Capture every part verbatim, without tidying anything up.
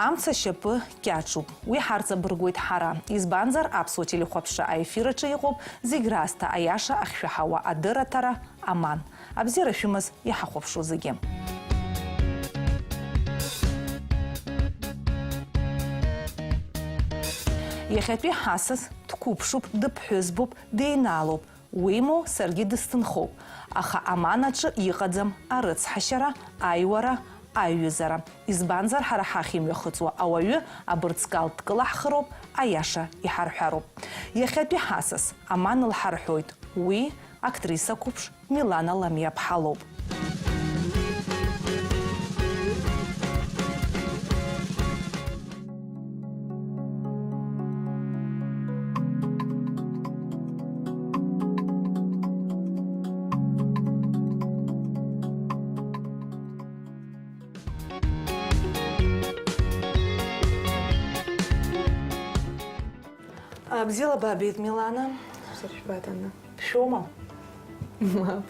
Амца ашьапы кьаҿуп, уи ҳарҵабыргуеит ҳара, избанзар, аԥсуа телехәаԥшра аефир аҿы иҟоуп зегь раасҭа аиаша ахьшәаҳауа адырраҭара Аман. Абзиара шәымаз иҳахәаԥшуа зегьы. Иахьатәи ҳасас дқәыԥшуп, дыԥҳәызбоуп, деинаалоуп. Уимоу, саргьы дысҭынхоуп, аха Аман аҿы иҟаӡам арыцҳашьара, аиуара, аиҩызара. Избанзар, ҳара ҳахь имҩахыҵуа ауаҩы абырҵкал дкылаҳхыроуп, аиаша иҳарҳәароуп. Иахьатәи ҳасас Аман лҳарҳәоит, уи актриса қәыԥш Милана Ламиаԥҳа лоуп. Бзиала баабеит, Милана. Бзиара шәбаҭаны. Бшәома? Мап.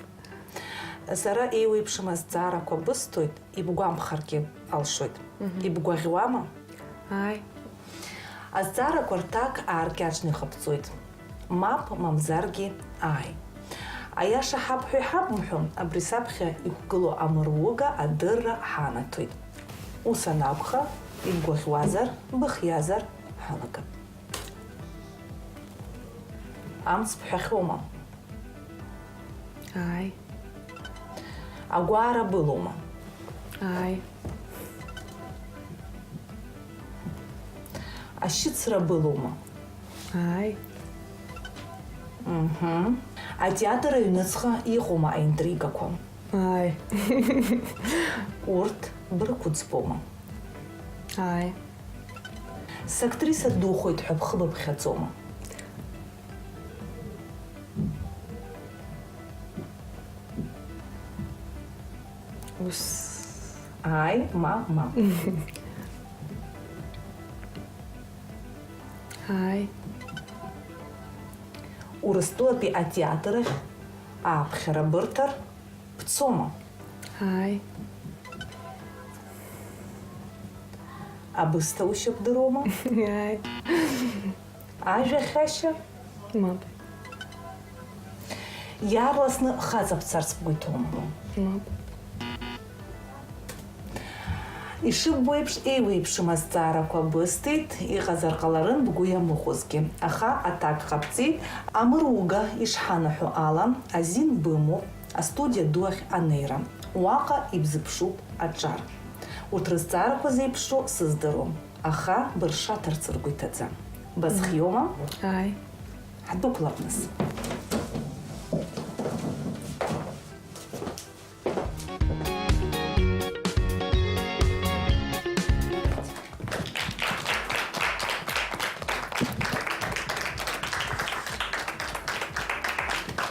Сара еиуеиԥшым азҵаарақәа бысҭоит, ибгәамԥхаргьы алшоит. Мгм. Ибгәаӷьуама? Ааи. Азҵаарақәа рҭак ааркьаҿны иҟабҵоит. Мап, мамзаргьы ааи. Аиаша ҳабҳәо иҳабымҳәо, абри саԥхьа иқәгылоу амыруга адырра ҳанаҭоит. Ус анакәха, ибгәаӷьуазар, быхиазар ҳалагап. Амц бҳәахьоума? Ааи. Агәаара былоума? Ааи. Ашьыцра былоума? Ааи. Мгм. Атеатр аҩныҵҟа иҟоума аинтригақәа? Ааи. Урҭ брықәыӡбома? Ааи. Сактриса духоит ҳәа бхы быԥхьаӡома? Ус. Ааи, ма, ма. Ааи. Урыстәылатәи атеатр ахь ааԥхьара бырҭар бцома? Ааи. Абысҭа ушьа бдыруама? Ааи. Ажәа хьашьа? Мап. Иаарласны хаҵа бцарц бгәы иҭоума? Мап. Ишыббо еиԥш, еиуеиԥшым азҵаарақәа бысҭеит, иҟазар ҟаларын бгәы иамыхәозгьы, аха аҭак ҟабҵеит, амыруга ишҳанаҳәо ала, азин бымоуп астудиа ду ахь анеира, уаҟа ибзыԥшуп аҿар. Урҭ рызҵаарақәа зеиԥшроу сыздыруам, аха быршаҭарц ргәы иҭаӡам. Базхиоума? Ааи. Ҳдәықәлап нас.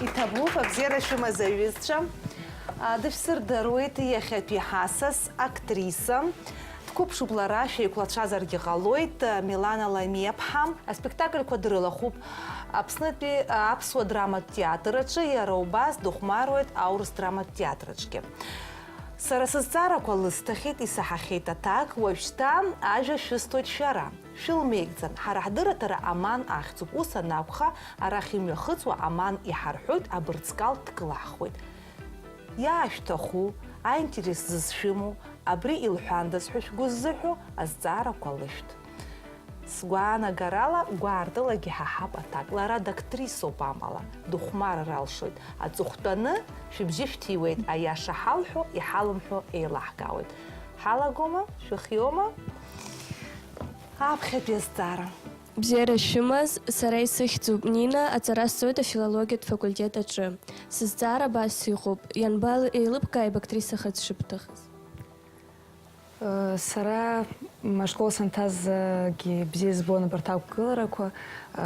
Иҭабуп, абзиара шәымаз, аҩызцәа. А, дышәсырдыруеит иахьатәи ҳасас актриса. Дқәыԥшуп лара, шәеиқәлацәазаргьы ҟалоит, Милана Ламиаԥҳа. Аспектакльқәа дрылахәуп Аԥснытәи аԥсуа драматә театр аҿы, иара убас дыхәмаруеит аурыс драматә театр аҿгьы. Сара сызҵаарақәа лысҭахьеит, исаҳахьеит аҭак, уажәшьҭа ажәа шәысҭоит шәара. Шәылмеигӡан, ҳара ҳдырраҭара Аман ахьӡуп, ус анакәха, арахь имҩахыҵуа Аман иҳарҳәоит, абырҵкал дкылаҳхуеит. Иаашәҭаху, аинтерес зызшәымоу, абри илҳәандаз ҳәа шәгәы ззыҳәо азҵаарақәа лышәҭ. Сгәаанагарала, гәаартылагьы иҳаҳап аҭак. Лара дактрисоуп амала, дыхәмарыр алшоит. Аҵыхәтәаны шәыбжьы шәҭиуеит, аиаша ҳалҳәо, иҳалымҳәо еилаҳкаауеит. Ҳалагома? Шәыхиоума? Аԥхьатәи азҵаара. Бзиара шәымаз, сара исыхьӡуп Нина, аҵара сҵоит афилологиатә факультет аҿы. Сызҵаара абас иҟоуп, ианбал еилыбкааи бактриса хыҵ шыбҭахыз? Сара ашкол санҭазгьы бзиа избон абарҭ ақәгыларақәа,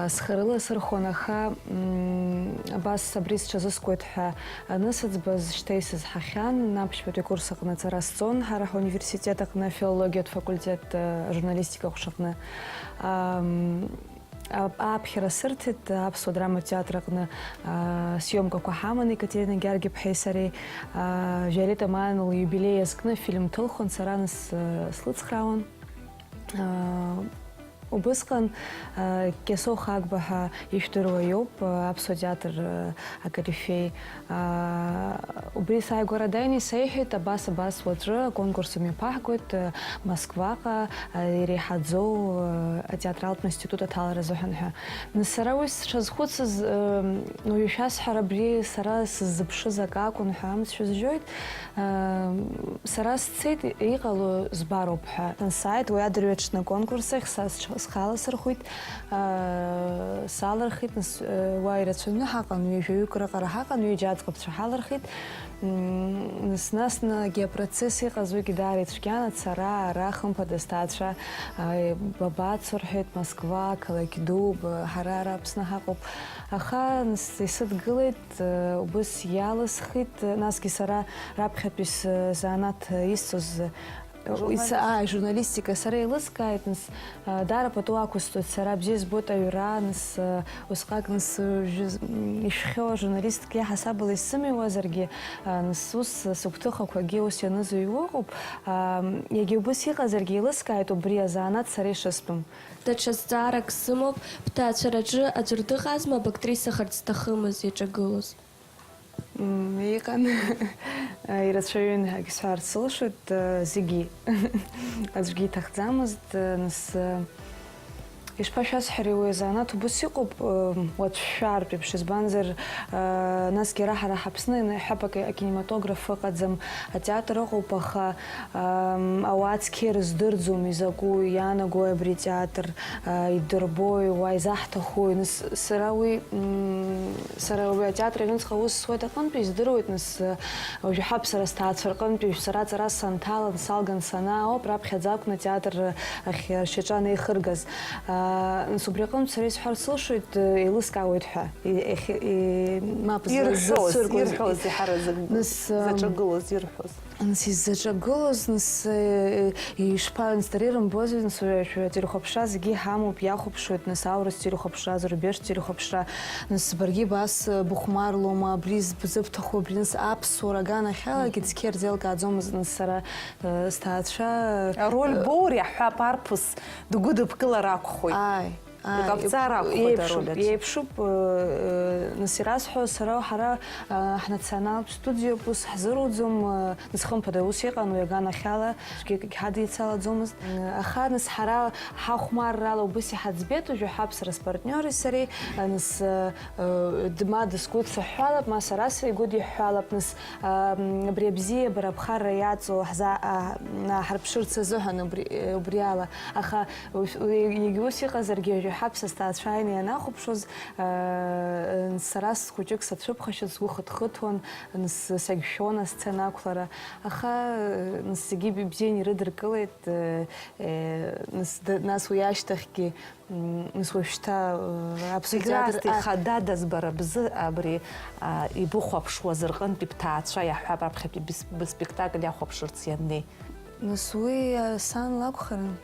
схы рыласырхон, аха, м, абас абри сҽазыскуеит ҳәа анысыӡбаз, шьҭа исызҳахьан, аԥшьбатәи акурс аҟны аҵара сҵон, ҳара ҳуниверситет аҟны афилологиатә факультет, ажурналистика аҟәшаҟны. Ам, А-, ааԥхьара сырҭеит, аԥсуа драматә театр аҟны, а, съемкақәа ҳаман Екатерина Георги-иԥҳаи сареи. А, Виолетта Маиан лиубилеи азкны афильм ҭылхон, сара нас, а, слыцхраауан. Убысҟан Кьасоу Хагба ҳәа ишәдыруа иоуп, аԥсуа театр акорифеи. Убри сааигәара дааины исеиҳәеит, абас, абас уаҵәы аконкурс мҩаԥаҳгоит Москваҟа иреиҳаӡоу атеатралтә институт аҭалара азыҳәан ҳәа. Нас сара уи сшазхәыцыз, уаҩы шәасҳәар, абри сара сыззыԥшыз акы акәын ҳәа амц шәызжьоит. Сара сцеит, иҟало збароуп ҳәа. Сааит, уи адырҩаҽны аконкурс ахь са сҽ-, схы аласырхәит, салырхит, нас, уа ирацәаҩны ҳаҟан, ҩажәаҩык раҟара ҳаҟан, ҩыџьа аӡӷабцәа ҳалырхит. Нас, насгьы апроцесс иҟаз уигьы даара ицәгьан, ацара, ара, хымԥада, сҭаацәа, бабацо рҳәеит, Москва, қалақь ду, ҳара ара Аԥсны ҳаҟоуп. Аха, нас, исыдгылеит, Убыс иалысхит, насгьы сара раԥхьатәи сзанааҭ исҵоз, ис-, ааи, журналистика сара еилыскааит, нас, даара пату ақәысҵоит сара, бзиа збоит аҩра, нас, усҟак, нас, ишәхьоу ажурналистика иаҳасабала исзымҩуазаргьы, нас, ус сыгәҭыхақәагьы ус ианызыҩуа ыҟоуп, иагьа убыс иҟазаргьы еилыскааит убри азанааҭ сара ишыстәым. Даҽа зҵаарак сымоуп, бҭаацәараҿы аӡәыр дыҟазма бактрисахарц зҭахымыз, иаҿагылоз? Мм, иҟан. Ирацәаҩын ҳәагьы сҳәарц сылшоит, зегьы. Аӡәгьы иҭахӡамызт, нас, ишԥашәасҳәари, уи азанааҭ убыс иҟоуп, уацәшәартә еиԥш, избанзар, насгьы ара ҳара ҳаԥсны, иаҳҳәап, акинематограф ыҟаӡам, атеатр ыҟоуп, аха, Ам, ауаа цқьа ирыздырӡом изакәу иаанагои абри атеатр, а, идырбои, уа изаҳҭахуи, нас, сара уи, м, сара уи атеатр аҩныҵҟа аус зуеит аҟынтәи издыруеит, нас, а, уажәы ҳаԥсара сҭаацәа рҟынтәи сара аҵара санҭалан, салган санаауп, раԥхьаӡа акәны атеатр ахь ашьаҿа анеихыргаз. А, нас, убри аҟынтә сара исҳәарц сылшоит, еилыскаауеит ҳәа. И-, иахьа-, и-, мап, зда Ирҳәоз, ззацәыргоз. Ирҳәоз, иҳараӡак Нас, ам, заҿагылоз, ирҳәоз. Нас иззаҿагылоз, нас, э, ишԥа-, нас дара ирымбозеи, нас, уажәы ателехәаԥшра зегьы иҳамоуп, иахәаԥшуеит, нас, аурыс телехәаԥшра, зарубежтә телехәаԥшра, нас, баргьы абас, э, быхәмарлома, абри зб-, зыбҭаху, абри, нас, аԥсуара аганахьалагьы цқьа ирзеилкааӡомызт, нас, сара, э, сҭаацәа, э, Ароль боур иаҳҳәап, арԥыс дгәыдыԥкылар акәхоит. Ааи. Иҟабҵар акәхоит еиԥшуп, ароль аҿы. Еиԥшуп, э, э, нас ирасҳәо, сара ҳара, э, ҳнационалтә студиоуп, ус ҳзыруӡом, э, нас хымԥада ус иҟан, уи аганахьала, аӡәгьы акгьы ҳадицалаӡомызт. Э, аха нас ҳара ҳахәмаррала убыс иҳаӡбеит, уажәы ҳаԥсра спартниори сареи, э, нас, э, э, д-, ма дысгәыдсыҳәҳәалап, ма сара сигәыдиҳәҳәалап, нас, э, м, абри абзиабара аԥхарра иаҵоу ҳза-, а, ҳарԥшырц азыҳәан убри, э, убриала. Аха Ус, уи, егьа ус иҟазаргьы, уажәы ҳаԥсуа сҭаацәа ааины ианахәаԥшуаз, аа, сара схәыҷык сацәыԥхашьон, сгәы хыҭхыҭуан, нас сагьшәон асцена ақәлара. Аха, нас зегьы б-, бзианы ирыдыркылеит, э, э, нас д-, нас уи ашьҭахьгьы, м, нас уажәшьҭа, э, аԥсуа Зегь театр, раасҭа а- ихададаз бара бзы абри, а, ибыхәаԥшуаз рҟынтә ибҭаацәа иаҳҳәап, раԥхьатәи быс-, быспектакль иахәаԥшырц ианнеи? Нас уи, а, сан лакәхарын.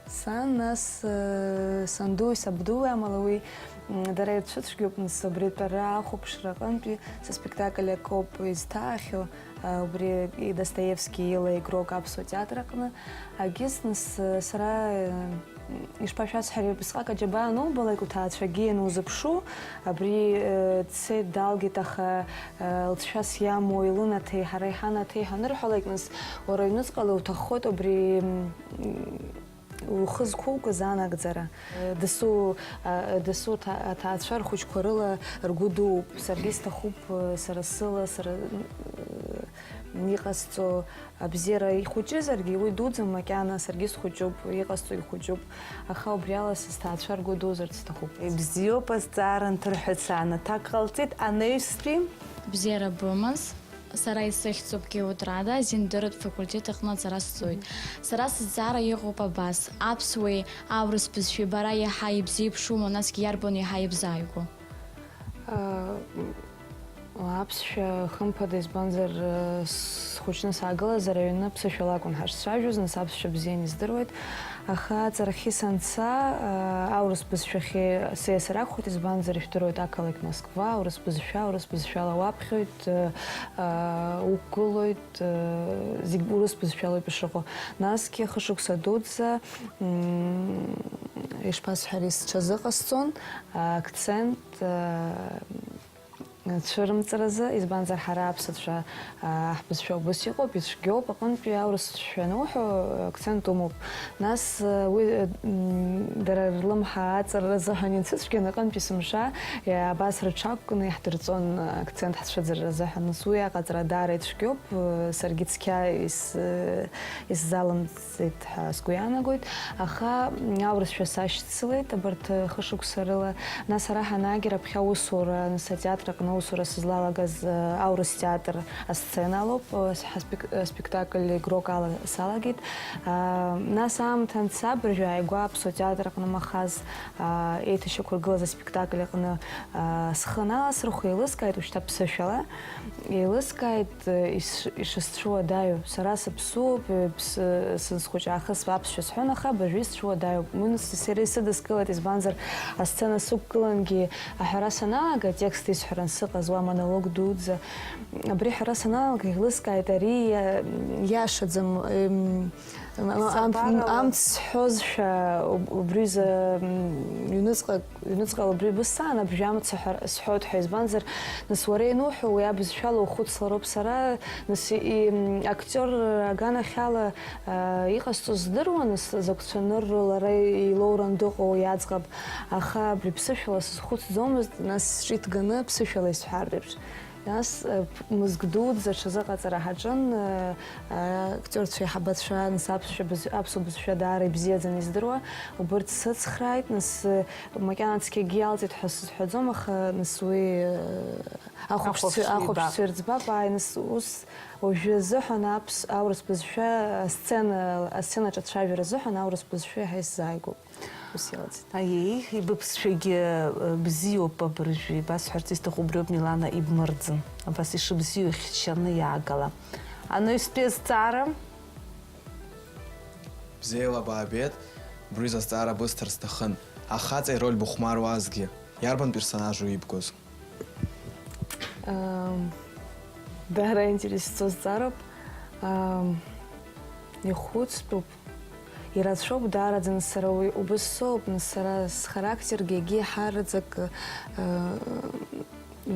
Сан, нас, э, сандуи сабдуи, амала уи, м, дара ирцәыцәгьоуп, нас, абри атәара ахәаԥшра аҟынтәи са спектакль акоуп изҭаахьоу, а, убри Достоевски ила Игрок аԥсуа театр аҟны. Агьыс, нас, э, сара, э, ишԥашәасҳәари, убысҟак аџьабаа анубалак, уҭаацәагьы ианузыԥшу, абри, э, дцеит, далгеит, аха, э, лҵшәас иамоу, илынаҭеи, ҳара иҳанаҭеи ҳәа анырҳәалак, нас, уара аҩныҵҟала уҭаххоит убри, м, Ухы зқәугаз анагӡара. Дасу, а, дасу аҭа-, аҭаацәа рхәыҷқәа рыла ргәы дууп. Саргьы сҭахуп, а, сара сыла, сара, м, иҟасҵо абзиара ихәыҷызаргьы, уи дуӡӡам макьана, саргьы схәыҷуп, иҟасҵо ихәыҷуп. Аха убриала са сҭаацәа ргәы дузарц сҭахуп. Ибзиоуп, азҵаара нҭырҳәыцаан аҭак ҟалҵеит, анаҩстәи? Бзиара бымаз. Сара исыхьӡуп Геодрада, азиндырратә факультет аҟны аҵара сҵоит. Сара сызҵаара иҟоуп абас, аԥсуеи аурыс бызшәеи бара иаҳа ибзеиԥшума, насгьы иарбан иаҳа ибзааигәоу? Аԥсшәа, хымԥада, избанзар, схәыҷны саагылазар аҩны ԥсышәала акәын ҳашцәажәоз, нас аԥсшәа бзианы издыруеит. Аха аҵарахьы санца, аа, аурыс бызшәахьы сеиасыр акәхоит, избанзар, ижәдыруеит ақалақь Москва, аурыс бызшәа, аурыс бызшәала уаԥхьоит, аа, уқәгылоит, аа, зегь урыс бызшәалоуп ишыҟоу. Насгьы хышықәса дуӡӡа, мм, ишԥасҳәари, сҽазыҟасҵон, акцент, аа, цәырымҵразы, избанзар, ҳара аԥсацәа, аа, ҳбызшәа убыс иҟоуп, ицәгьоуп, аҟынтәи аурысшәа ануҳәо, акцент умоуп. Нас, уи, м, дара рлымҳа аҵарра азыҳәан ианцәыцәгьан, аҟынтәи сымша, иа-, абас рыҽақәкны иаҳдырҵон, акцент ҳцәыӡырра азыҳәан. Нас уи аҟаҵара даара ицәгьоуп, саргьы цқьа ис-, исзалымҵит ҳәа сгәы иаанагоит. Аха, м, аурысшәа сашьцылеит абарҭ хышықәса рыла. Нас ара ҳанаагьы, раԥхьа аусура, нас атеатр аҟны аусура сызлалагаз, э, аурыс театр асценалоуп, э, ҳаспек-, э, спектакль Игрок ала салагеит. А, нас аамҭа анца, абыржәы ааигәа аԥсуа театр аҟны Махаз, а, еиҭашьақәыргылаз аспектакль аҟны, а, схы аналасырхәа, еилыскааит, ушьҭа ԥсышәала. Еилыскааит, э, иш-, ишысцәуадаҩу. Сара сыԥсуоуп, э, ԥсы-, сызхәыҷаахыс аԥсшәа сҳәон, аха абыржәы исцәуадаҩуп. Уи нас сара исыдыскылеит, избанзар, асцена сықәгылангьы аҳәара саналага, атекст исҳәаран сыҟаз, уа монолог дуӡӡа. Абри аҳәара саналага, еилыскааит, ари иа-, иашаӡам, эм, Ам-, ам-, амц сҳәозшәа, уб-, убри изы, м, ҩныҵҟа, ҩныҵҟала убри бысцан, абжьы амц аҳәар-, сҳәоит ҳәа, избанзар, нас, уара иануҳәо, уи абызшәала ухәыцлароуп сара, нас, и-, м, актиор аганахьала, а, иҟасҵо здыруан, нас, закә цәанырроу лара илоуран дыҟоу уи аӡӷаб, аха абри ԥсышәала сызхәыцӡомызт, нас, сҿы иҭганы ԥсышәала исҳәар реиԥш. Нас, э, мызк дуӡӡа аҽазыҟаҵара ҳаҿын, э, э, актиорцәа еиҳабацәа, нас аԥсшәа быз-, аԥсуа бызшәа даара ибзиаӡаны издыруа, убырҭ сыцхрааит, нас, э, макьана цқьагьы иалҵит ҳәа сызҳәаӡом, аха, нас, уи, э, ахәаԥшцәа-, ахәаԥшцәа ахәаԥшцәа ирӡбап, ааи, нас, ус уажәы азыҳәан аԥс-, аурыс бызшәа асцена, асценаҿы ацәажәара азыҳәан аурыс бызшәа иаҳа исзааигәоуп. Ус иалҵит. Аиеи, ибыԥсшәагьы, э, бзиоуп абыржәы, ибасҳәарц исҭаху убриоуп, Милана, ибмырӡын. Абас ишыбзиоу ихьчаны иаагала. Анаҩстәи азҵаара? Бзиала баабеит, убри азҵаара бысҭар сҭахын. Ахаҵа ироль быхәмаруазгьы, иарбан персонажу ибгоз? Ам, даара интерессо зҵаароуп. Ам, ихәыцтәуп. Ирацәоуп даараӡаны сара уи убыс соуп, нас сара схарактергьы егьи ҳараӡак, а,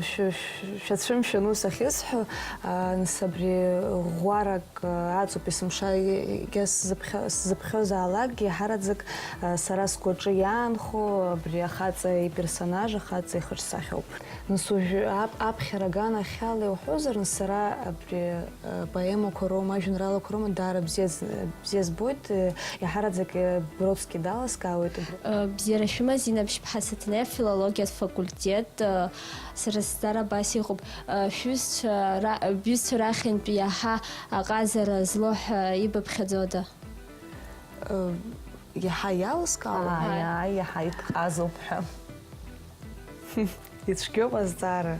шә-, шә-, шәацәымшәан ус ахьысҳәо, а, нас абри ӷәӷәарак, а, аҵоуп есымша, егьа сзыԥхьа-, сзыԥхьозаалакгьы ҳараӡак, а, сара сгәаҿы иаанхо абри ахаҵа иперсонаж, ахаҵа ихаҿсахьоуп. Нас уажәы ап-, аԥхьара аганахьала иуҳәозар, нас сара абри, э, поемақәа роума, ажәеинраалақәа роума, даара бзиа з-, бзиа збоит, э, иаҳараӡак, э, Бродски даласкаауеит убри. Э, бзиара шәымаз, Зина Ԥшьԥҳа Саҭанеи, афилологиатә факультет, э, сара сзҵаара абас иҟоуп. Э, шәҩызцәа ра-, бҩызцәа рахьынтә иаҳа аҟазара злоу ҳәа ибыԥхьаӡода? Э, иаҳа иалыскаауа? Ааи, ааи, иаҳа итҟазоуп ҳәа. Ицәгьоуп азҵаара.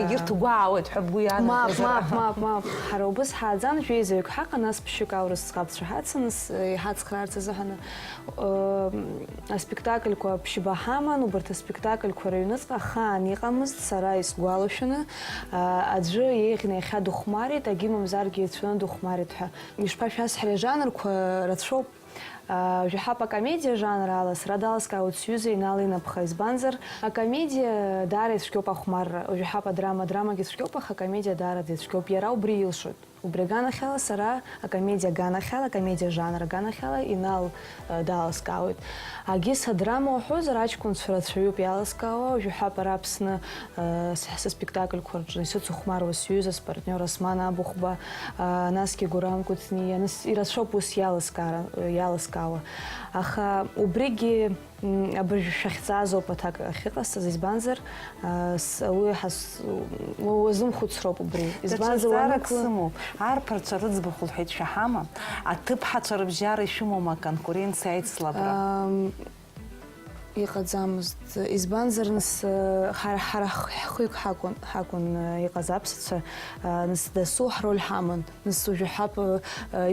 Егьырҭ угәаауеит ҳәа бгәы иаанагозар? Мап, мап, мап, мап. Ҳара убыс ҳааӡан, жәеизаҩык ҳаҟан, нас ԥшьҩык аурыс ӡӷабцәа ҳацын, нас, э, иҳацхраарц азыҳәан, э, аспектакльқәа ԥшьба ҳаман, убарҭ аспектакльқәа рыҩныҵҟа ахаан иҟамызт, сара исгәалашәаны, э, аӡәы еиӷьны иахьа дыхәмарит, егьи мамзаргьы еицәаны дыхәмарит ҳәа. Ишԥашәасҳәари, ажанрқәа рацәоуп. Уажәы ҳаԥ акомедиа жанр ала сара даласкаауеит сҩыза Инал Инапха, избанзар, акомедиа даара ицәгьоуп ахәмарра, уажәы ҳаԥ адрама, адрамагьы цәгьоуп, аха акомедиа даараӡа ицәгьоуп, иара убри илшоит. Убри аганахьала сара акомедиа аганахьала, акомедиа жанр аганахьала Инал, э, даласкаауеит. Агьыс адрама уҳәозар, аҷкәынцәа рацәаҩуп иаласкаауа, уажәы ҳаԥ ара Аԥсны Сыспектакльқәа рҿы исыцыхәмаруа сҩыза, спартниор Осман Абыхәба, насгьы Гурам Кәыҵниа, ирацәоуп ус иалыскаара, иалыскаауа. Аха убригьы, м, абыржәы шәахьӡазоуп аҭак ахьыҟасҵаз, избанзар, а, с-, уи ҳас-, уа-, уазымхәыцроуп убри. Избанзар, даҽа зҵаарак уанықәла- сымоуп. Арԥарцәа рыӡбахә лҳәеит шәаҳама? Аҭыԥҳацәа рыбжьара ишәымоума аконкуренциа аицлабра? Ам, Иҟаӡамызт. Избанзар, нас, ҳара, ҳара ҳхҩык ҳакәын, ҳакәын иҟаз аԥсацәа, нас дасу ҳроль ҳаман. Нас уажәы ҳаб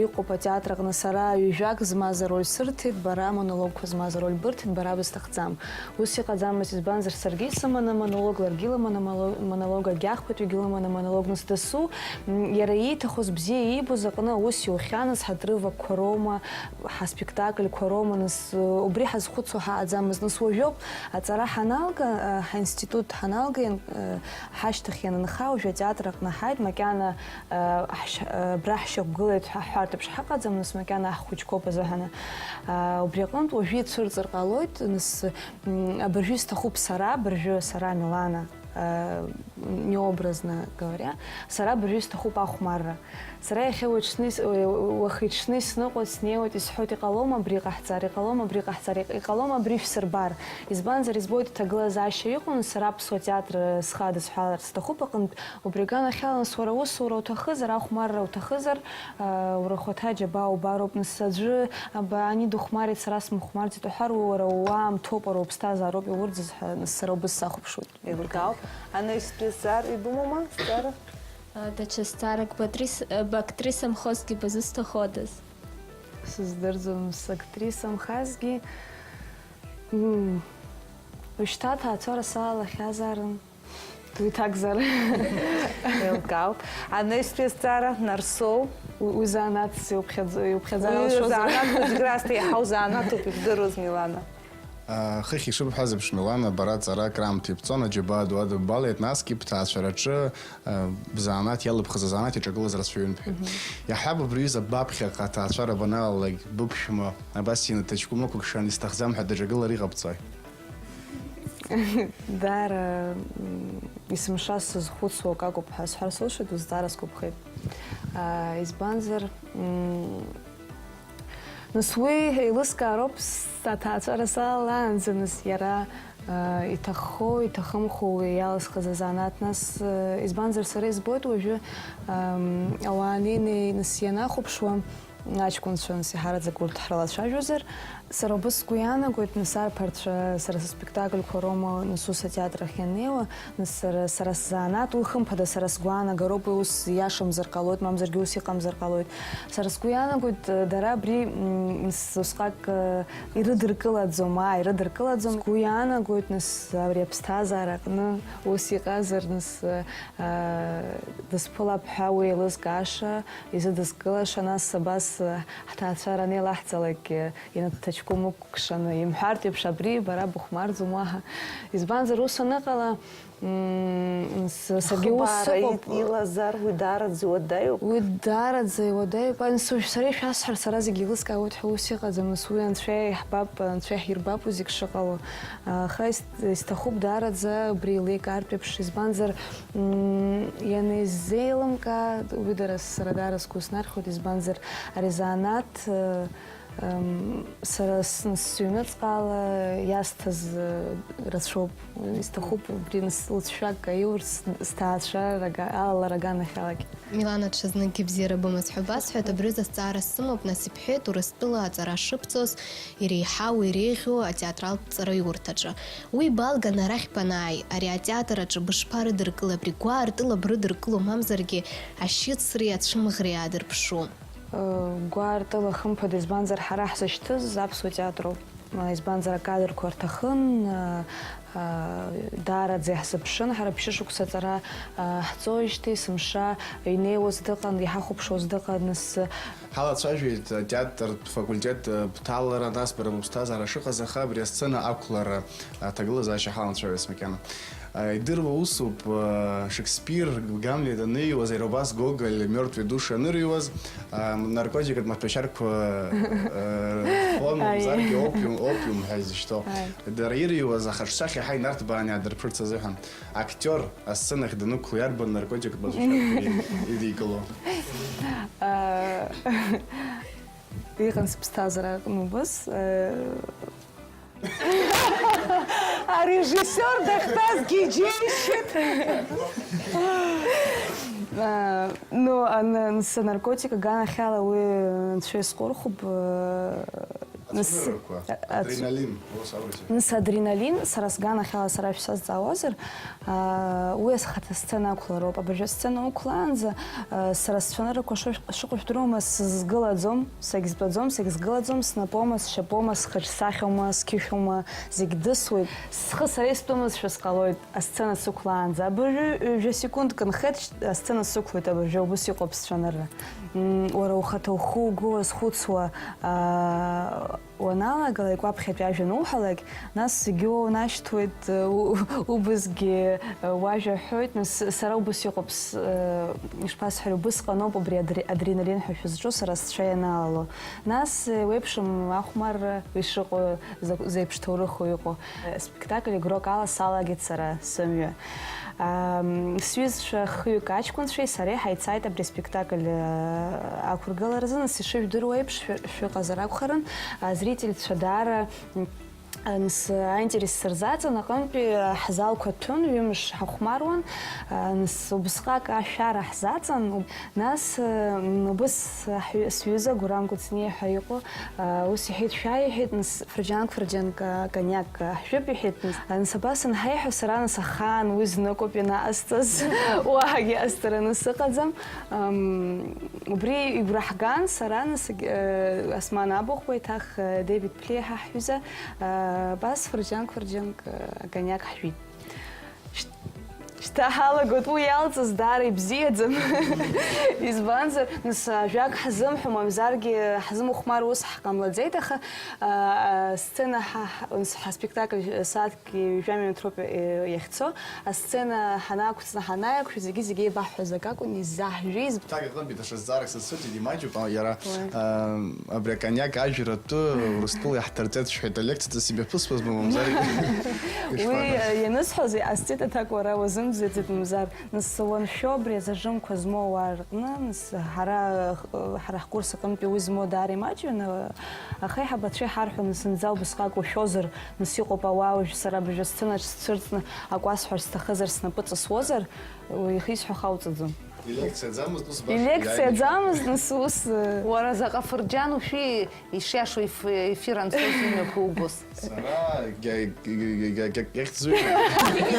иҟоуп атеатр аҟны, сара ҩажәак змаз ароль сырҭеит, бара монологқәа змаз ароль бырҭеит, бара бысҭахӡам. Ус иҟаӡамызт, избанзар, саргьы исыманы монолог, ларгьы илыманы мало-, монолог, агьахԥатәигьы лыманы монолог, нас дасу, м, иара ииҭахыз, бзиа иибоз аҟны аус иухьан, нас ҳатрывакқәа роума, ҳаспектакльқәа роума, нас, э, убри ҳазхәыцуа ҳаҟаӡамызт. Нас уажәоуп аҵара ҳаналга, э, ҳаинститут ҳаналга, иан-, э, ҳашьҭахь ианынха, уажәы атеатр аҟны ҳааит, макьана, э, ҳшь-, э, абра ҳшьақәгылеит ҳәа ҳҳәартә еиԥш ҳаҟаӡам, нас макьана ҳхәыҷқәоуп азыҳәаны. Э, убри аҟынтә уажәы ицәырҵыр ҟалоит, нас, м, абыржәы исҭахуп сара, абыржәы сара, Милана, э, необразно говоря, сара абыржәы исҭахуп ахәмарра. Сара иахьа уаҽны ис-, уа-, уахи-ҽни сныҟәоит, снеиуеит, исҳәоит, иҟалома абри ҟаҳҵар, иҟалома абри ҟаҳҵар, иҟ-, иҟалома абри шәсырбар. Избанзар, избоит аҭагылазаашьа иҟоу, сара аԥсуа театр, э, схы адысҳәаларц сҭахуп аҟынтә, убри аганахьала, нас уара усура уҭахызар, ахәмарра уҭахызар, э, уара ахәаҭа аџьабаа убароуп, нас аӡәы, аба, ани дыхәмарит, сара смыхәмарӡеит уҳәар, уи уара ууаамҭоуп, уара уԥсҭазаароуп иурӡыз ҳәа, нас сара убыс сахәаԥшуеит. Еилкаауп. Анеи Сплесар ибымоума зҵаара? Даҽа зҵаарак, батрис-, бактрисамхозҭгьы базусҭаходаз? Сыздырӡом, сактрисамхазҭгьы. М, ушьҭа аҭаацәара салалахьазаарын. Уи ҭакзар. Еилкаауп. Анеи Сплесар, Нарсоу? Уи, уи занааҭс иуԥхьаӡо, иуԥхьаӡар Уи алшозар. Занааҭ хәыҷык расҭа иаҳау занааҭуп, ижәдыруаз, Милана. Хыхь ишыбҳәаз еиԥш, Милана, бара аҵара акраамҭа ибҵон, аџьабаа ду адыббалеит, насгьы бҭаацәараҿы, э, бзанааҭ иалыбхыз азанааҭ иаҿагылаз рацәаҩын бҳәеит. Мгм. Иаҳҳәап, убри аҩыза баԥхьаҟа аҭаацәара баналалак, быԥшәма абас инаҭаҷкәым лықәыкшан, исҭахӡам ҳәа даҿагылар иҟабҵои? Даара, м, есымша сызхәыцуа акакәуп ҳәа сҳәар сылшоит, узҵаара сгәаԥхеит. А, избанзар, м, Нас уи еилыскаароуп, с-, аҭаацәара салалаанӡа, нас иара, э, иҭаххо, иҭахымхо уи иалысхыз азанааҭ, нас, э, избанзар, сара избоит уажәы, эм, ауаа неи-неи, нас, ианахәаԥшуа, аҷкәынцәа, нас, иаҳараӡак урҭ ҳрылацәажәозар, сара убыс сгәы иаанагоит, нас, арԥарцәа, сара сыспектакльқәа роума, нас, ус атеатр ахь ианнеиуа, Сара, сара сзанааҭ, уи хымԥада сара сгәаанагароуп, уи ус иашамзар ҟалоит, мамзаргьы ус иҟамзар ҟалоит. Сара сгәы иаанагоит, дара абри, м, с-, усҟак, э, ирыдыркылаӡом, аа, ирыдыркылаӡом. Сгәы иаанагоит, нас, абри аԥсҭазаара аҟны ус иҟазар, нас, э, дысԥылап ҳәа уи еилызкааша, изыдыскылаша, нас абас, э, ҳҭаацәара анеилаҳҵалакгьы, Инаҭаҷкәым ықәкшаны имҳәартә еиԥш, абри бара быхәмарӡом уаҳа. Избанзар, ус аныҟала, м, с-, саргьы ус Ахыбаара сыҟоуп. И-, илазар, уи даараӡа иуадаҩуп. Уи даараӡа иуадаҩуп. Ани, сушь-, сара ишәасҳәар, сара зегьы еилыскаауеит ҳәа ус иҟаӡам. Нас уи Анцәа иаҳбап, Анцәа иаҳирбап уи зегь шыҟало. Аха ис-, исҭахуп даараӡа убри еиликаартә еиԥш. Избанзар, м, ианизеилымкаа, уи дара, сара даара сгәы снархьуеит. Избанзар, ари занааҭ, э, Ам, сара сны сыҩныҵҟала иасҭаз, э, рацәоуп. Исҭахуп убри нас лыҵшәак аиурц, сҭаацәа рага-, алалара аганахьалагь. Милана, ҽазныкгьы бзиара бымаз ҳәа басҳәоит, абри аҩыза азҵаара сымоуп, нас ибҳәеит, Урыстәыла аҵара шыбҵоз, иреиҳау, иреиӷьу атеатралтә ҵараиурҭаҿы. Уи балганы арахь банааи, ари атеатр аҿы бышԥарыдыркылеи, абри гәаартыла брыдыркыло, мамзаргьы ашьыцреи ацәымӷреи аадырԥшу? Гәаартыла, хымԥада, избанзар, ҳара ҳзышьҭыз аԥсуа театроуп. Избанзар, акадрқәа рҭахын, даараӡа иаҳзыԥшын. Ҳара ԥшьышықәса аҵара ҳҵоижьҭеи, сымша инеиуаз дыҟан, иҳахәаԥшуаз дыҟан, нас. Ҳалацәажәеит атеатртә факультет бҭалара, нас бара быԥсҭазаара шыҟаз, аха абри асцена ақәлара аҭагылазаашьа ҳаламцәажәац макьана. Идыруа усуп, Шекспир, Гамлет аныҩуаз, иара убас Гоголь, Мертвые души анырыҩуаз, наркотикатә маҭәашьарқәа рфон, Аи. Мамзаргьы опиум, опиум ҳәа изышьҭоу. Аи. Дара ирыҩуаз ахаҿсахьа ҳа инарҭбааны иаадырԥырц азыҳәан. Актиор асценахь данықәла иарбан наркотикатә маҭәашьарқәа идикыло? Иҟан сыԥсҭазаара аҟны убыс. Арежиссиор дахьтәазгьы иџьеишьеит. А, ну, ан-, ан-, санаркотик аганахьала уи анцәа исҟәырхуп, э, Нас, Ацәаныррақәа, а, ацә- адреналин, ус аурыс. Нас адреналин, сара сганахьала сара шәсазҵаауазар, аа, уи асхаҭа асцена ақәлароуп. Абыржәы асцена уқәлаанӡа, аа, сара сцәаныррақәа шышә-, шыҟоу жәдыруама, сызгылаӡом, сагьзтәаӡом, сагьзгылаӡом, снапоума, сшьапоума, схаҿсахьоума, сқьышәоума, зегь дысуеит. Схы сара истәымызшәа сҟалоит, асцена сықәлаанӡа. Абыржәы ҩажәа секундк нхеит, асцена сықәлоит, абыржәы убыс иҟоуп сцәанырра. М, уара ухаҭа ухы угәы уазхәыцуа, аа, уаналагалак, уаԥхьатәи ажәа ануҳәалак, нас зегьы уоунашьҭуеит, у-, убысгьы, э, уажәа ҳәоит, нас сара убыс иҟоуп, с-, э, ишԥасҳәари, убысҟаноуп убри адре-, адреналин ҳәа шәызҿу сара сцәа ианалало. Нас, э, еиуеиԥшым ахәмарра ишыҟоу, закә-, зеиԥш ҭоурыху иҟоу. Э, спектакль игрок ала салагеит сара сымҩа. Ам, сҩызцәа хҩык аҷкәынцәеи сареи ҳаицааит абри аспектакль, а, ақәыргыларазы. Нас, ишыжәдыруа еиԥш, шәы-, шәыҟазар акәхарын, а, зрительцәа даара, м, а, нас, аинтерес сырзаҵан, аҟынтәи ҳзалқәа ҭәын, ҩымш ҳахәмаруан, а, нас, убысҟак ашәара ҳзаҵан, уб-, нас, м, убыс ҳҩ-, сҩыза Гурам Кәыҵниа ҳәа иҟоу, а, ус иҳәеит, шәааи, иҳәеит, нас, фырџьанк, фырџьанк, а, кониак, а, ҳжәып, иҳәеит, нас. Нас абас анҳаиҳәо, сара, нас, ахаан уи зныкоуп ианаҟасҵаз, уаҳагьы ҟасҵараны сыҟаӡам. Ам, убри игәра ҳган, сара, нас, аг-, э, Осман Абыхәба, еиҭах, э, Девид Плеиҳа ҳҩыза, э, абас фырџьанк, фырџьанк, э, акониак ҳжәит. Шьҭ-, шьҭа ҳалагоит, уи иалҵыз даара ибзиаӡам. Избанзар, нас, ажәак ҳзымҳәо, мамзаргьы ҳзымхәмар ус ҳҟамлаӡеит, аха, а, а, сцена ҳа-, ҳа-, нас, ҳаспектакль сааҭк ҩажәа минуҭ роуп, э, иахьцо. Асцена ҳанақәҵны ҳанааиқәшәа, зегьы-зегьы еибаҳҳәаз акакәын, изаҳжәеит. Ҭак аҟынтәи даҽа зҵаарак сызцәырҵит, имаҷуп, а, иара, Уи. а, абри акониак ажәратәы Урыстәыла иаҳҭарҵеит сҳәеит, алекциаҵас имҩаԥысуазма, мамзар Уи, ишԥаҟаз? э, ианысҳәоз, иҟасҵеит аҭак уара уазымӡырӡеит, мамзар. Нас уаншәо абри азажымқәа змоу ауаа рҟны, нас ҳара, э, ҳара ҳкурс аҟынтәи уи змоу даара имаҷҩын, э, аха аиҳабацәа иҳарҳәон, нас зынӡа убысҟак ушәозар, нас иҟоуп ауаа, уажә сара абыржәы асценаҿ сцәырҵны акәасҳәар сҭахызар, снапы ҵысуозар, уи ихы исҳәо хауҵаӡом. Илекциаӡамызт, ус баша Илекциаӡамызт, иааины. Нас ус, э, Уара заҟа фырџьан ушәи, ишиашоу еф-, ефир анцоз имҩаԥугоз. Сара гьа-, гьа-, гьа-, гьа-, гьа-, гьахьӡуеит.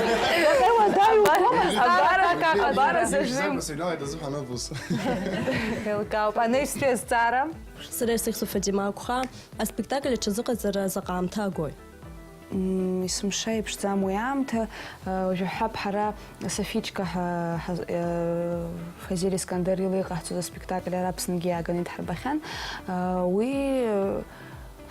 Абар, абар, абар, Абар, абар, абар, абар, азажым. Сыҩналеит азыҳәан ауп ус. Еилкаауп. Анаҩстәи азҵаара. Сара исыхьӡуп Фатима Агәхаа. Аспектакль аҽазыҟаҵара заҟа аамҭа агои? М, есымша иԥшӡам уи аамҭа. Э, уажәы ҳҳәап, ҳара Софичка ҳа-, ҳа-, э, Фазиль Искандер ила иҟаҳҵоз аспектакль ара Аԥсныгьы иааганы идҳарбахьан. Э, уи, э,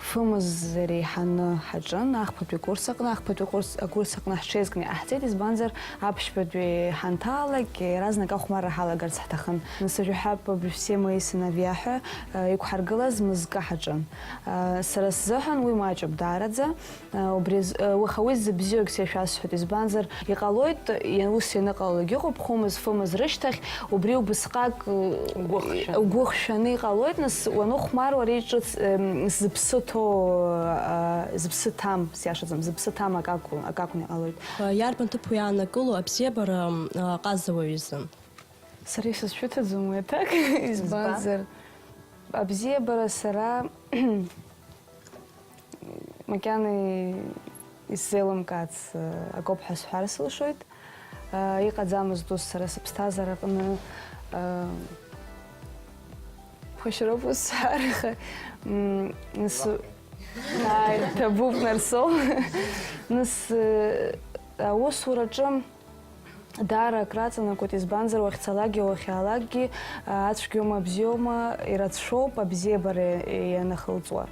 фымз реиҳаны ҳаҿын, ахԥатәи акурс аҟны, ахԥатәи акурс, акурс аҟны ҳҽеизкны иҟаҳҵеит, избанзар, аԥшьбатәи ҳанҭаалак, иаразнак ахәмарра ҳалагарц ҳҭахын. Нас уажәы ҳҳәап, абри все мои сыновья ҳәа, э, иқәҳаргылаз мызкы ҳаҿын. Э, сара сзыҳәан уи маҷуп даараӡа. Убри з-, уаха уи зыбзиоугь са ишәасҳәоит, избанзар, иҟалоит, иа-, ус ианыҟалалак ыҟоуп, хәымз, фымз рышьҭахь, убри убысҟак, Угәы хшәаны. Угәы хшәаны иҟалоит, нас, уанухәмаруа ари ҿыц, ем, зыԥсы ҭоу, а, зыԥсы ҭам, сиашаӡам, зыԥсы ҭам акы акәу-, акы акәны иҟалоит. Иарбан ҭыԥ уиаанакыло абзиабара, м, аҟазауаҩ изын? Сара исызшәыҭаӡом уи аҭак, избанзар, абзиабара сара макьана исзеилымкаац, э, акоуп ҳәа сҳәар сылшоит. Э, иҟаӡамызт ус сара сыԥсҭазаараҟны, э, ԥхашьароуп ус сҳәар, аха, м, нас, ааи, ҭабуп, Нарсоу. Нас, э, аусураҿы Даара акраҵанакуеит, избанзар, уахьцалакгьы, уахьаалакгьы, а, ацәгьоума, абзиоума, ирацәоуп абзиабара ианахылҵуа.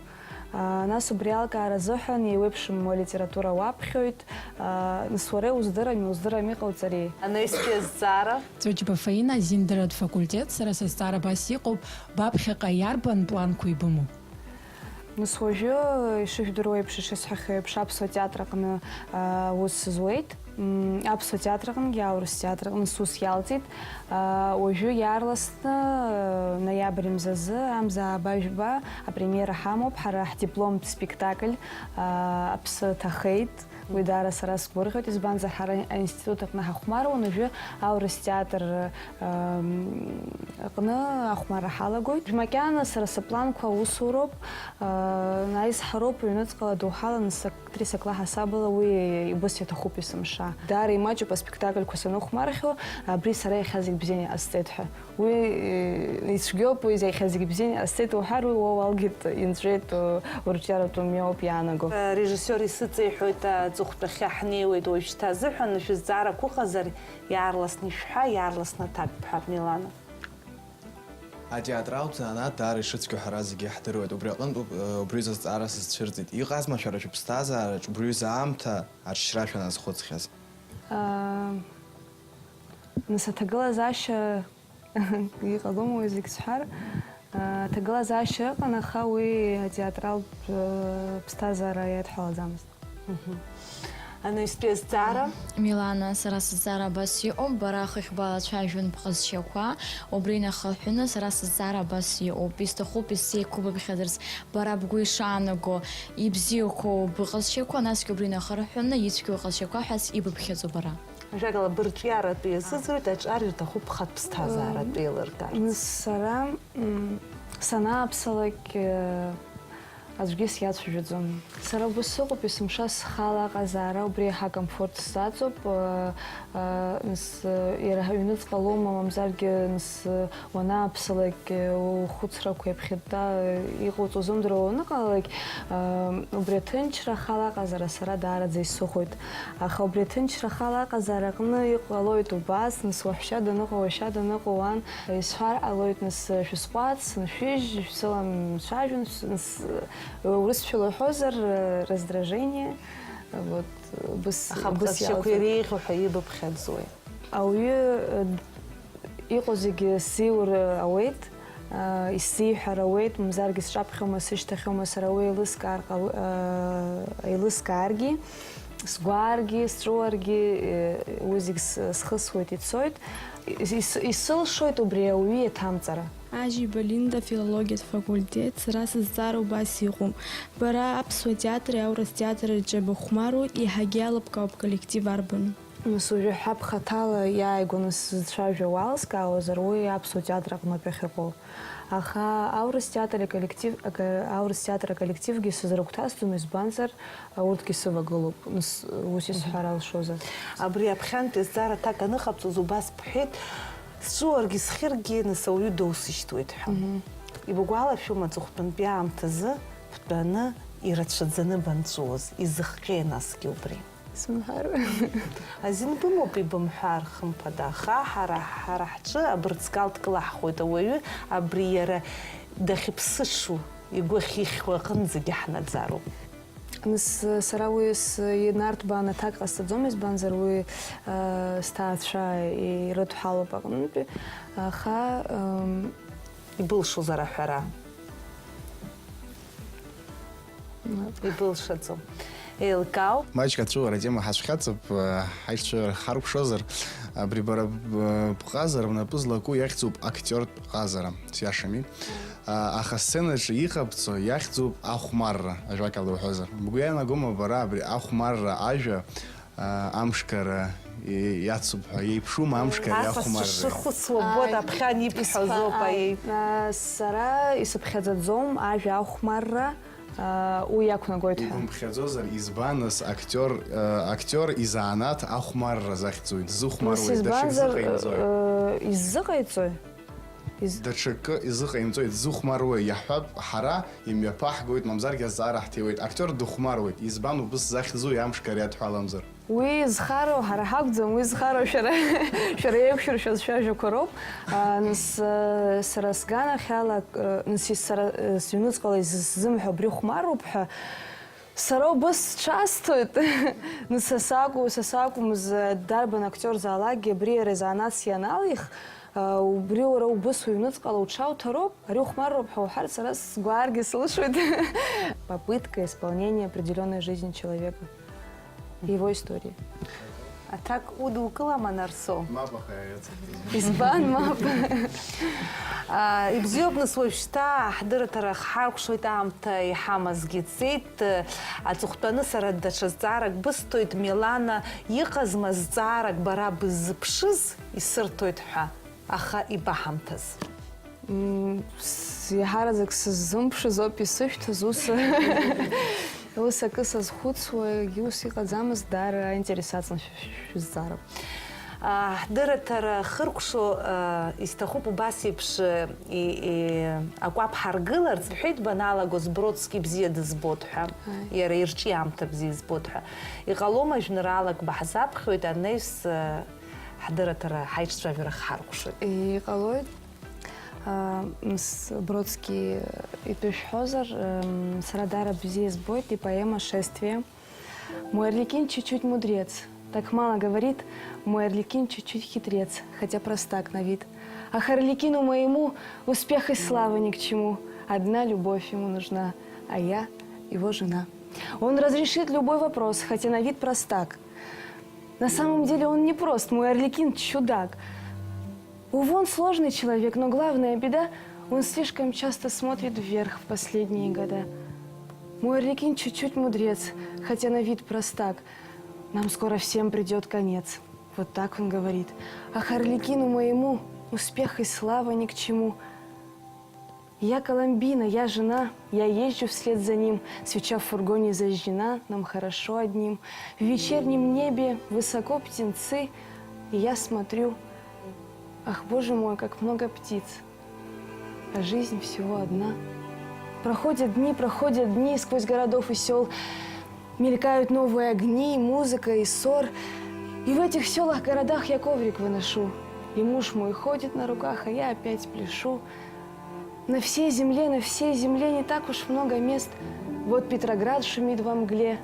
А, нас убри алкаара азыҳәан еиуеиԥшым алитература уаԥхьоит, а, нас уара иуздырами, уздырами, иҟауҵари? Анаҩстәи азҵаара. Ҵәыџьба Фаина, азиндыратә факультет, сара сызҵаара абас иҟоуп, баԥхьаҟа иарбан планқәа ибымоу? Нас уажәы, ишыжәдыруа еиԥш, ишысҳәахьоу еиԥш, аԥсуа театр аҟны, а, аус зуеит. М, аԥсуа театр аҟынгьы, аурыс театр аҟны сус иалҵит. А, уажәы иаарласны, ноиабр мзазы, амза ааба жәба, апремиера ҳамоуп, ҳара ҳдипломтә спектакль, а, Аԥсы ҭахеит. Уи даара сара сгәырӷьоит, избанзар, ҳара аинститут аҟны ҳахәмаруан, уажәы аурыс театр, ам, аҟны ахәмарра ҳалагоит. Макьана сара сыпланқәа аусуроуп, а, аизҳароуп, ҩныҵҟала доуҳаланы сак-, Актриса клаҳасабала уи убыс иаҭахуп есымша. Даара имаҷуп аспектакльқәа саныхәмархьо, абри сара иахьа зегь бзианы иҟасҵеит ҳәа. Уи, э, ицәгьоуп, уи иахьа зегь бзианы иҟасҵеит уҳәар, уи уа уалгеит, инҵәеит, э, урҿиаратә умиоуп иаанаго. Режиссиор исыҵеиҳәоит, аҵыхәтәахьы ҳнеиуеит уажәшьҭа азыҳәан, шәызҵаарақәа ыҟазар, иаарласны ишәҳәа, иаарласны аҭак бҳәап, Милана. Атеатралтә занааҭ даара ишыцәгьоу ҳара зегьы иаҳдыруеит. Убри аҟынтә уб-, убри зызҵаара сызцәырҵит. Иҟазма шәара шәыԥсҭазаараҿ убри аҩыза аамҭа аҽшьра шәаназхәыцхьаз? Аа, нас аҭагылазаашьа иҟалома уи зегь сҳәар? Аа, аҭагылазаашьа ыҟан, аха уи атеатралтә, аа, ԥсҭазаара иадҳәалаӡамызт. Мгм. Анаҩстәи азҵаара? Милана, сара сызҵаара абас иҟоуп, бара хыхь балацәажәон бҟазшьақәа, убри инахырҳәаны сара сызҵаара абас иҟоуп, исҭахуп исзеиқәыбыԥхьаӡарц, бара бгәы ишаанаго, ибзиақәоу быҟазшьақәа, насгьы убри инахырҳәаны ицәгьоу ҟазшьақәа ҳәа ибыԥхьаӡо бара. Ажәакала, бырҿиаратәы иазыӡырҩуеит, аҿар ирҭахуп бхатә ԥсҭазааратә еилыргарц. Сара, м, санааԥсалак, э, Аӡәгьы сиацәажәаӡом. Сара убас сыҟоуп, есымша схала аҟазаара, убри еиҳа комфорт сзаҵоуп. Ыы, ыы, нас, ыы, иара ҳаҩныҵҟа лоума, мамзаргьы, нас, ыы, уанааԥсалак, ыы, ухәыцрақәа иаԥхьатәа, ыы, иҟауҵо узымдыруа уаныҟалалак, ыы, убри аҭынчра, ахала аҟазаара сара даараӡа исыхәоит. Аха убри аҭынчра, ахала аҟазаара аҟны иҟалоит убас, нас уаҳәшьа даныҟоу, уашьа даныҟоу уан, исҳәар ҟалоит, нас, ыы, шәысҟәаҵ, сыншәыжь, шәсыламцәажәан, шәс-, нас, Урысшәала уҳәозар, раздражение, вот, быс-, Аха быс абҟазшьақәа иалҵуеит. Иреиӷьу ҳәа ибыԥхьаӡои? Ауаҩы, э, иҟоу зегьы сзиур ауеит, э, исзиҳәар ауеит, мамзаргьы сҿаԥхьоума, сышьҭахьоума, сара уи еилыскаар ҟал-, э, еилыскааргьы, сгәааргьы, сҵәыуаргьы, э, уи зегь с-, схысуеит, ицоит. Ис-, ис-, исылшоит убри ауаҩы иаҭамҵара. Ажьиба Линда, филологиатә факультет, сара сызҵаара убас иҟоуп. Бара аԥсуа театри аурыс театри рҿы быхәмаруеит, еиҳагьы иалыбкаауп коллектив арбану? Нас уажәы ҳәа бхаҭала иааигәаны сзыцәажәо уалскаауазар, уи аԥсуа театр аҟнытә ахьыҟоу. Аха аурыс театр аколлектив, ака-, аурыс театр аколлективгьы сызрыгәҭасӡом, избанзар, урҭгьы сывагылоуп, нас, ус исҳәар алшозар. Абри аԥхьантәи азҵаара аҭак аныҟабҵоз убас бҳәеит, сҵәыуаргьы схьыргьы, нас ауаҩы доусышьҭуеит ҳәа. Мгм. Ибгәалашәома аҵыхәтәантәи аамҭазы бтәаны ирацәаӡаны банҵәуоз, изыхҟьеи насгьы убри? Сымҳәар. Азин бымоуп ибымҳәар, хымԥада, аха ҳара, ҳара ҳҿы абырҵкал дкылаҳхуеит, ауаҩы абри иара дахьыԥсышу, игәы ахьихьуа аҟынӡагьы ҳнаӡароуп. Нас, сара уи с-, инарҭбааны аҭак ҟасҵаӡом, избанзар уи, э, сҭаацәа ирыдҳәалоуп аҟнытәи, аха, м, Ибылшозар аҳәара? Мап. Ибылшаӡом. Еилкаау. Маҷк ацәыуара атема ҳацәхьаҵып, э, ҳаишьцәа ҳаркәшозар, абри бара б-, бҟазара бнапы злаку иахьӡуп актиортә ҟазара, сиашами? А, аха асценаҿы иҟабҵо иахьӡуп ахәмарра, ажәакала уҳәозар. Бгәы иаанагома бара абри ахәмарра ажәа, а, амшгара и-, иацуп ҳәа, иеиԥшума амшгареи Аха ахәмарреи? Сшыхәыцуа ббоит, Ааи, аԥхьан ибҳәаз исҳәа-, ауп, ааи. Аиеи. А, сара исыԥхьаӡаӡом ажәа ахәмарра, а, уи иақәнагоит ҳәа. Ибымԥхьаӡозар, избан нас актиор, а, актиор изанааҭ ахәмарра захьӡуи? Дзыхәмаруеи? Нас даҽак избанзар, зыҟаимҵои? Э, иззыҟаиҵои? Из- Даҽакы изыҟаимҵои, дзыхәмаруеи? Иаҳҳәап, ҳара имҩаԥаҳгоит, мамзаргьы азҵаара ҳҭиуеит. Актиор дыхәмаруеит. Избан убыс захьӡу, иамшгар иадҳәаламзар? Уи зхароу ҳара ҳакәӡам, уи зхароу шәара, шәара еиқәшәыршәаз шәажәақәа роуп. А, нас, э, сара сганахьала, э, нас, ис-, сара, э, сыҩныҵҟала изысзымҳәо абри хәмаруп ҳәа, сара убыс сҽасҭоит. Нас, са сакәу-, са сакәмыз, э, дарбан актиор заалакгьы абри иара изанааҭс ианалих, Убри уара убыс уҩныҵҟала уҽауҭароуп, ари ухәмарроуп ҳәа уҳәар, сара сгәааргьы сылшоит. Попытка исполнения определённой жизни человека, его истории. Аҭак удукылама, Нарсоу? Мап, аха иац-, избан, мап? А, ибзиоуп, нас, уажәшьҭа ҳдырраҭара хҳаркәшоит, аамҭа иҳамазгьы ҵит. Аҵыхәтәаны сара даҽа зҵаарак бысҭоит, Милана, иҟазма зҵаарак бара быззыԥшыз исырҭоит ҳәа, аха ибаҳамҭаз? Мм, с-, еиҳараӡак сыззымԥшыз ауп исышәҭаз, ус, ус акы сазхәыцуа, егьи ус иҟаӡамызт, даара аинтерес аҵан шә-, шә-, шәызҵаара. А, ҳдырраҭара хыркәшо, а, исҭахуп убас еиԥш, и-, и-, акәаԥ ҳаргыларц, бҳәеит баналагоз, Бродски бзиа дызбоит ҳәа, Аи. Иара ирҿиамҭа бзиа избоит ҳәа. Иҟалома, жәеинраалак баҳзаԥхьоит, анаҩс, а, ҳдырраҭара ҳаиҿцәажәара хҳаркәшоит. Иҟалоит. А, мс-, Бродски итәы шәҳәозар, м, сара даара бзиа избоит ипоема «Шествие». Мой Арлекин чуть-чуть мудрец, так мало говорит, мой Арлекин чуть-чуть хитрец, хотя простак на вид. Ах, Арлекину моему успех и слава ни к чему, одна любовь ему нужна, а я его жена. Он разрешит любой вопрос, хотя на вид простак. На самом деле он не прост, мой Арлекин чудак. Увы, он сложный человек, но главная беда, он слишком часто смотрит вверх в последние года. Мой Арлекин чуть-чуть мудрец, хотя на вид простак. Нам скоро всем придёт конец. Вот так он говорит. Ах, Арлекину моему успех и слава ни к чему. Я Коломбина, я жена, я езжу вслед за ним. Свеча в фургоне зажжена, нам хорошо одним. В вечернем небе высоко птенцы, и я смотрю. Ах, боже мой, как много птиц, а жизнь всего одна. Проходят дни, проходят дни сквозь городов и сёл. Мелькают новые огни, музыка и ссор. И в этих сёлах, городах я коврик выношу. И муж мой ходит на руках, а я опять пляшу. На всей земле, на всей земле не так уж много мест. Вот Петроград шумит во мгле.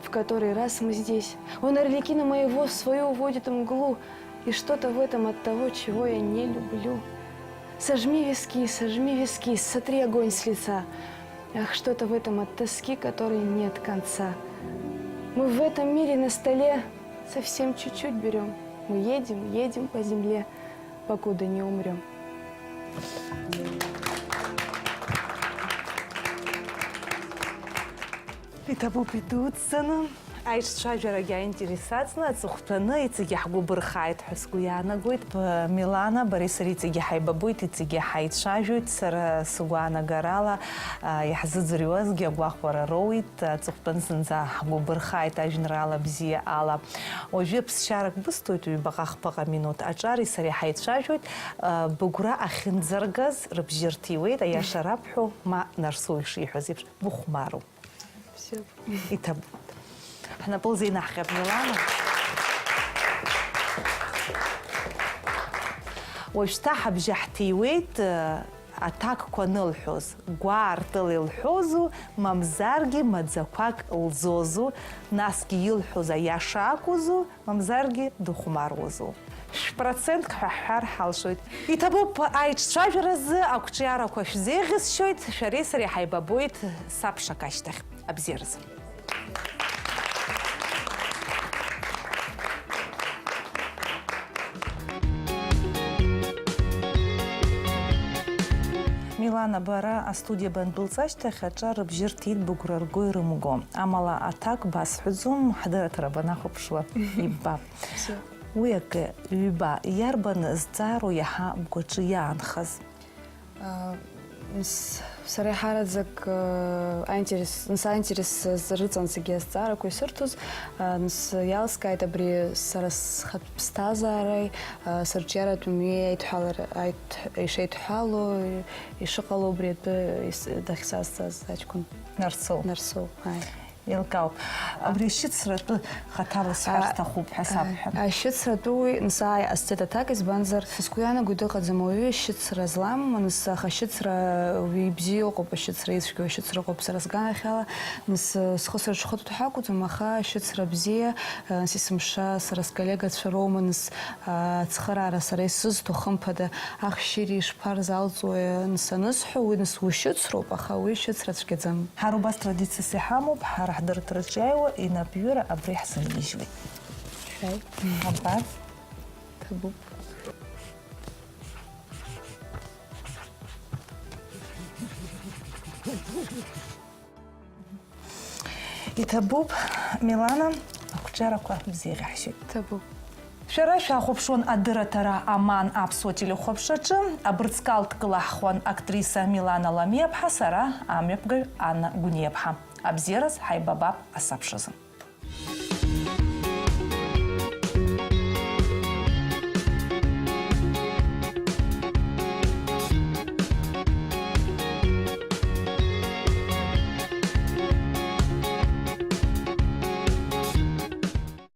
В который раз мы здесь. Он Арлекина моего в свою уводит мглу. И что-то в этом от того, чего я не люблю. Сожми виски, сожми виски, сотри огонь с лица. Ах, что-то в этом от тоски, которой нет конца. Мы в этом мире на столе совсем чуть-чуть берём. Мы едем, едем по земле, покуда не умрём. Иҭабуп идуӡӡаны, аиҿцәажәарагьы аинтерес аҵаны, аҵыхәтәаны иҵегьы ҳгәы бырхааит ҳәа сгәы иаанагоит. Б-, Милана, бареи сареи иҵегьы ҳаибабоит, иҵегьы ҳаицәажәоит. Сара сгәаанагарала, а, иаҳзыӡырҩуазгьы агәахәара роуит. Аҵыхәтәаны зынӡа ҳгәы бырхааит ажәеинраала бзиа ала. Уажәы ԥсшьарак бысҭоит, ҩбаҟа-хԥаҟа минуҭ аҿари сареи ҳаицәажәоит. А, быгәра ахьынӡаргаз рыбжьы рҭиуеит, аиаша рабҳәо, ма Нарсоу ишиҳәаз еиԥш, быхәмаруп. Бзиоуп. Иҭабуп. Ҳнапы лзеинаҳҟьап, Милана. Уажәшьҭа ҳабжьы ҳҭиуеит, э, аҭакқәа анылҳәоз, гәаартыла илҳәозу, мамзаргьы маӡақәак лӡозу, насгьы илҳәоз аиаша акәызу, мамзаргьы дыхәмаруазу? Шә-процентк ҳәа ҳҳәар ҳалшоит. Иҭабуп, аиҿцәажәаразы ақәҿиарақәа шәзеиӷьысшьоит, шәареи сареи ҳаибабоит саԥшак ашьҭахь. Абзиаразы. Милана, бара астудиа бандәылҵ ашьҭахь аҿар рыбжьы рҭеит быгәра рго ирымго. Амала аҭак басҳәаӡом, ҳдырраҭара банахәаԥшуа иббап. Бзиа. Уи акы, ҩба, иарбан зҵаароу иаҳа бгәаҿы иаанхаз? А, с-, сара еиҳараӡак, э, аинтерес, нас аинтерес рыҵан зегьы азҵаарақәа исырҭоз, а, нас иалскааит абри сара схатә ԥсҭазаареи, а, сырҿиаратә мҩеи аидҳәалара, аид-, ишеидҳәалоу, ишыҟало убри атәы ис-, дахьсазҵааз аҷкәын. Нарсоу. Нарсоу, ааи. Еилкаауп. Абри ашьыцра атәы хаҭала сҳәар А, сҭахуп ҳәа а, сабҳәан. Ашьыцра атәы уи, нас, ааи, ҟасҵеит аҭак, избанзар, са сгәы иаанагоит, ыҟаӡам ауаҩы шьыцра зламам, нас, аха ашьыцра уи ибзиа ыҟоуп, ашьыцра ицәгьоу ашьыцра ыҟоуп, сара сганахьала, нас, схы сырҽхәыҭуеит ҳәа акәӡам, аха ашьыцра бзиа, нас, есымша сара сколлегацәа роума, нас, ацхыраара сара исызҭо, хымԥада, ахьшьыри ишԥарзалҵуеи, нас, анысҳәо, уи, нас, ушьыцроуп, аха уи шьыцра цәгьаӡам. Ҳара убас традициас иҳамоуп, ҳара ҳдырраҭараҿы иааиуа инапҩыра абри ҳзынижьуеит. Абар. Ҭабуп. Иҭабуп, Милана, ақәҿиарақәа бзиа ҟаҳшьеит. Ҭабуп. Шәара шәахәаԥшуан адырраҭара Аман аԥсуа телехәаԥшаҿы, абырҵкал дкылаҳхуан актриса Милана Ламиаԥҳа, сара амҩаԥгаҩ Анна Гәниаԥҳа. Абзиараз ҳаибабап асабшазы.